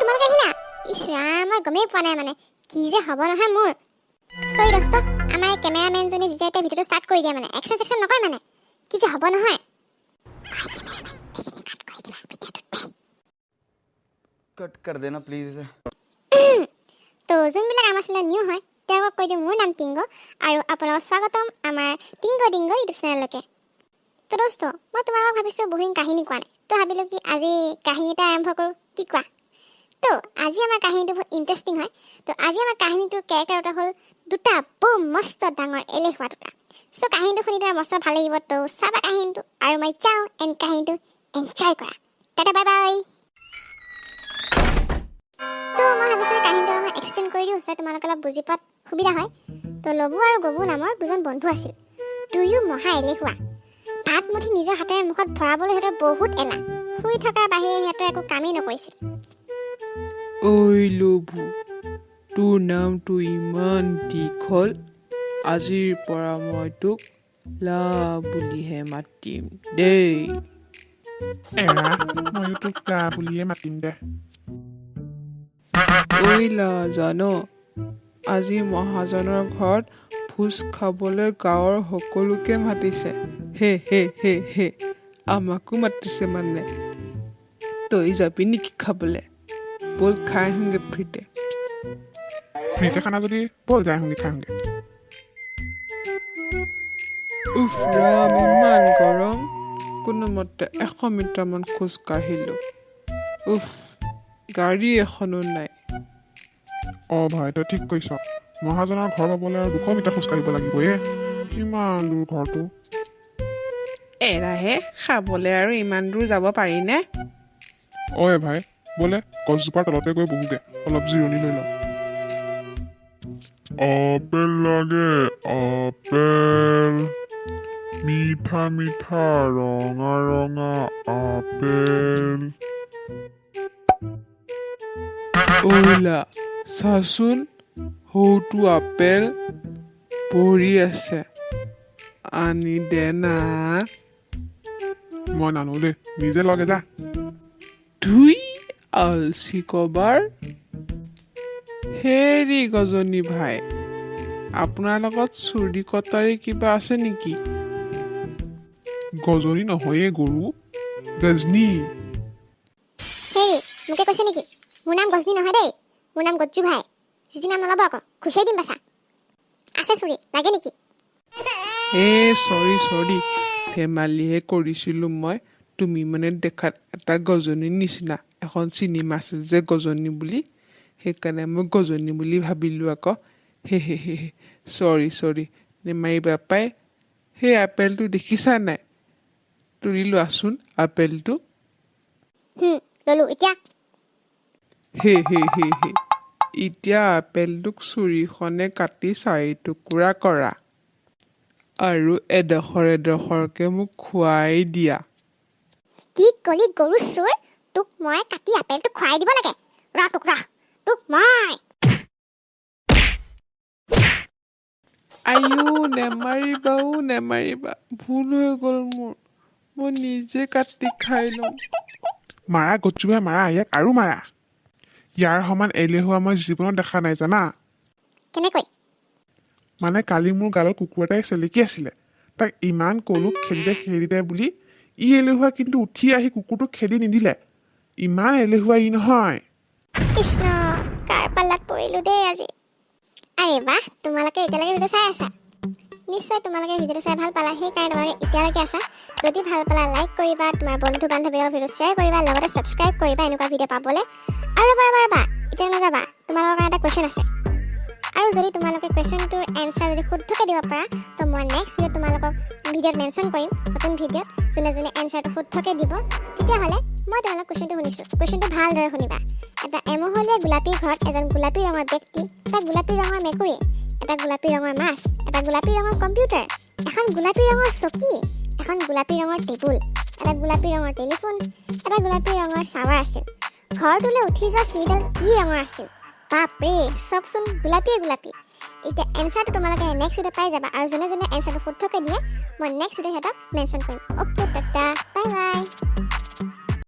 তোমালোক আহিলা? ইছ ৰাম, মই গমেই পোৱা নাই। মানে কি যে হ'ব নহয় মোৰ। চৰি দোস্ত, আমাৰ এই কেমেৰামেনজনে যেতিয়া এতিয়া ভিডিঅ'টো ষ্টাৰ্ট কৰি দিয়ে, মানে একশ্যন চেকশ্যন নকয়। মানে কি যে হ'ব নহয়। ঐ কেমেৰামেন, এইখিনি কাট কৰি দিবা ভিডিঅ'টোত দেই। कट कर देना प्लीज इसे। তো যোনবিলাক আমাৰ চেনেল নিউ হয়, তেওঁলোকক কৈ দিওঁ, মোৰ নাম টিংগ আৰু আপোনালোকক স্বাগতম আমাৰ টিংগ ডিংগ ইউটিউব চেনেললৈকে। তো দোস্ত, মই তোমালোকক ভাবিছোঁ বহুদিন কাহিনী কোৱা নাই। তো ভাবিলোঁ কি আজি কাহিনী এটা আৰম্ভ কৰোঁ, কি কোৱা? তো আজি আমাৰ কাহিনীটো বহুত ইণ্টাৰেষ্টিং হয়। তো আজি আমাৰ কাহিনীটোৰ কেৰেক্টাৰ এটা হ'ল দুটা বৌ মস্ত ডাঙৰ এলেহুৱা দুটা। চ' কাহিনীটো শুনি তোমাৰ মস্ত ভাল লাগিব। তো চাবা কাহিনীটো আৰু মই যাওঁ এণ্ড কাহিনীটো এনজয় কৰা। Tata, bye bye. তো মই ভাবিছোঁ কাহিনীটো অলপমান এক্সপ্লেইন কৰি দিওঁ, যাতে তোমালোকে অলপ বুজি পোৱাত সুবিধা হয়। তো লবু আৰু গবু নামৰ দুজন বন্ধু আছিল। দুয়ো মহা এলেহুৱা। ভাত মুঠি নিজৰ হাতেৰে মুখত ভৰাবলৈ সিহঁতৰ বহুত এলাহ। শুই থকাৰ বাহিৰে সিহঁতে একো কামেই নকৰিছিল। ঐ লভু, তোৰ নামটো ইমান দীঘল, আজিৰ পৰা মই তোক লা বুলিহে মাতিম দেই। এৰা, ময়ো তোক লা বুলিয়ে মাতিম দে। ঐ লা, জান, আজি মহাজনৰ ঘৰত ভোজ খাবলৈ গাঁৱৰ সকলোকে মাতিছে। হে হে হে হে, আমাকো মাতিছে। মানে তই যাবি নেকি খাবলৈ? ব'ল, খাই আহোঁগে ফ্ৰীতে। ফ্ৰীতে খানা যদি ব'ল, যাই আহোঁগে, খাই আহোঁগে। উফ ৰাম, ইমান গৰম! কোনোমতে 100 মিটাৰমান খোজ কাঢ়িলোঁ। উফ, গাড়ী এখনো নাই। অ ভাই, তই ঠিক কৈছ। মহাজনৰ ঘৰ পাবলৈ আৰু 200 মিটাৰ খোজকাঢ়িব লাগিব। এ, ইমান দূৰ ঘৰটো। এৰাহে, খাবলৈ আৰু ইমান দূৰ যাব পাৰিনে? ঐ ভাই, ব'লে গছজোপাৰ তলতে গৈ বহোগে, অলপ জিৰণি লৈ লওঁ। আপেল লাগে আপেল, মিঠা মিঠা ৰঙা ৰঙা আপেল। ঐ লা, চাচোন, সৌটো আপেল পৰি আছে। আনি দে না। মই নানো দেই, নিজে লগে যা। ধুই, আলচি কবাৰ। হেৰি গজনী ভাই, আপোনাৰ লগত চুৰি কটাৰী কিবা আছে নেকি? গজনী নহয়ে গৰু, গজনী। হেৰি, মোকে কৈছে নেকি? মোৰ নাম গজনী নহয় দেই, মোৰ নাম গজ্জু ভাই। যিটি নাম নল'ব আকৌ, ঘুচাই দিম বাচা। আছে চুৰি, লাগে নেকি? এ চৰি চৰি, ধেমালিহে কৰিছিলোঁ মই। তুমি মানে দেখাত এটা গজনীৰ নিচিনা। এখন চিনেমা আছে যে গজনী বুলি, সেইকাৰণে মই গজনী বুলি ভাবিলোঁ আকৌ। হে হে হে হে, চৰি চৰি, নেমাৰিবা পাই। সেই আপেলটো দেখিছা নাই? তুলি লোৱাচোন আপেলটো। ল'লো, এতিয়া? হে হে হে হে, এতিয়া আপেলটোক চুৰিখনে কাটি চাৰি টুকুৰা কৰা আৰু এডোখৰ এডোখৰকে মোক খুৱাই দিয়া। কি কলি গৰু চোৰ? তোক মই কাটি আপেলটো খুৱাই দিব লাগে? ৰ তোক, ৰ তোক মই। আইও, নেমাৰিবা ও, নেমাৰিবা। ভুল হৈ গ'ল মোৰ। মই নিজে কাটি খাই ল'ম। মাৰা গচ্চু ভাই, মাৰা ইয়াক আৰু মাৰা। ইয়াৰ সমান এলেহুৱা মই জীৱনত দেখা নাই, জানা। কেনেকৈ? মানে কালি মোৰ গালত কুকুৰ এটাই চেলেকি আছিলে। তাক ইমান ক'লো খেদি দে, খেদি দে বুলি। ই এলেহুৱা কিন্তু উঠি আহি কুকুৰটোক খেদি নিদিলে। ইমান এলেহুৱা ই নহয়। কৃষ্ণ, কাৰ পাল্লাত পৰিলো দেই আজি। আৰে বাহ, তোমালোকে এতিয়ালৈকে ভিডিঅ' চাই আছা। নিশ্চয় তোমালোকে ভিডিঅ'টো চাই ভাল পালা, সেইকাৰণে তোমালোকে এতিয়ালৈকে আছা। যদি ভাল পালা, লাইক কৰিবা, তোমাৰ বন্ধু বান্ধৱীৰ লগত ভিডিঅ' শ্বেয়াৰ কৰিবা, লগতে ছাবস্ক্ৰাইব কৰিবা এনেকুৱা ভিডিঅ' পাবলৈ। আৰু ৰ'বা ৰ'বা ৰ'বা, এতিয়া নাযাবা। তোমালোকৰ কাৰণে এটা কুৱেশ্যন আছে আৰু যদি তোমালোকে কুৱেশ্যনটোৰ এনচাৰ যদি শুদ্ধকৈ দিব পাৰা, তো মই নেক্সট ভিডিঅ'ত তোমালোকক ভিডিঅ'ত মেনশ্যন কৰিম। নতুন ভিডিঅ'ত যোনে যোনে এনচাৰটো শুদ্ধকৈ দিব, তেতিয়াহ'লে মই তোমালোক কুৱেশ্যনটো শুনিছোঁ। কুৱেশ্যনটো ভালদৰে শুনিবা। এটা এমহলীয়া গোলাপী ঘৰত এজন গোলাপী ৰঙৰ ব্যক্তি, এটা গোলাপী ৰঙৰ মেকুৰী, এটা গোলাপী ৰঙৰ মাছ, এটা গোলাপী ৰঙৰ কম্পিউটাৰ, এখন গোলাপী ৰঙৰ চকী, এখন গোলাপী ৰঙৰ টেবুল, এটা গোলাপী ৰঙৰ টেলিফোন, এটা গোলাপী ৰঙৰ চাৱাৰ আছিল। ঘৰটোলৈ উঠি যোৱা চিৰিডাল কি ৰঙৰ আছিল? বাপৰে, চবচোন গোলাপীয়ে গোলাপী। এতিয়া এনচাৰটো তোমালোকে নেক্সট ভিডিঅ' পাই যাবা আৰু যোনে যোনে এনচাৰটো শুদ্ধকৈ দিয়ে, মই নেক্সট ভিডিঅ' সিহঁতক মেনশ্যন কৰিম। Okay, Tata, bye bye.